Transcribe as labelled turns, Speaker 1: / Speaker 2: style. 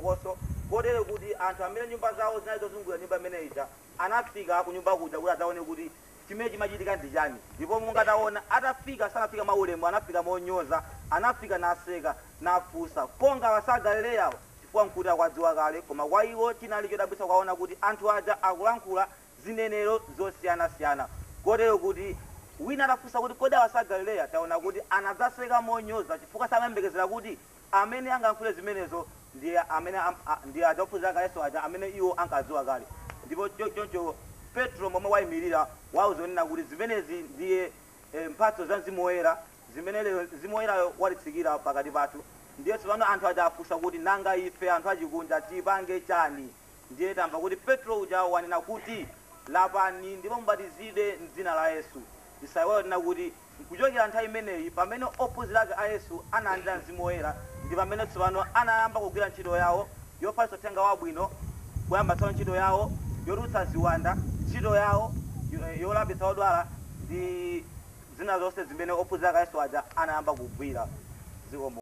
Speaker 1: phokoso kotero kuti anthu amene nyumba zawo zinali zozungulira nyumba imene ija anafika ku nyumba kuja kuti adzaone kuti chimene chimachitika ndi chani. Ndipo monga taona, atafika sanafika maulemu, anafika monyoza, anafika naseka, nafunsa, "Konga awa si Agalileyawo?" Chifukwa nkuti akwadziwa kale. Koma kwa iwo chinali chodabwitsa kuwaona kuti anthu aja akulankhula zinenero zosiyanasiyana, kotero kuti wina atafunsa kuti, "Kodi awa si Agalileya?" taona kuti anadzaseka monyoza chifukwa samayembekezera kuti amene angalankhule zimenezo ndiye amene ndiye aja ophunzira ake Yesu aja amene iwo ankadziwa kale. Ndipo choncho Petro momwe wayimirira wauza kuti zimenezi ndiye mphatso za Mzimu Woyera zimene lero Mzimu Woyerayo walitsikira pakati pathu. Ndiye tsopano anthu aja afunsa kuti, "Nanga ife anthu achikunja tipange chani?" Ndiye tamva kuti Petro uja wanena kuti, "Lapani ndipo mubatizidwe mdzina la Yesu." Tisayiwale tena kuti nkuchokera nthawi imeneyi pamene ophunzira ake a Yesu analandira Mzimu Woyera, ndi pamene tsopano anayamba kugwira ntchito yawo yofalitsa uthenga wabwino, kuyamba tsopano ntchito yawo yotulutsa ziwanda, ntchito yawo yolapitsa odwala ndi zina zonse zimene ophunzira ake a Yesu aja anayamba kugwira. Zikomo.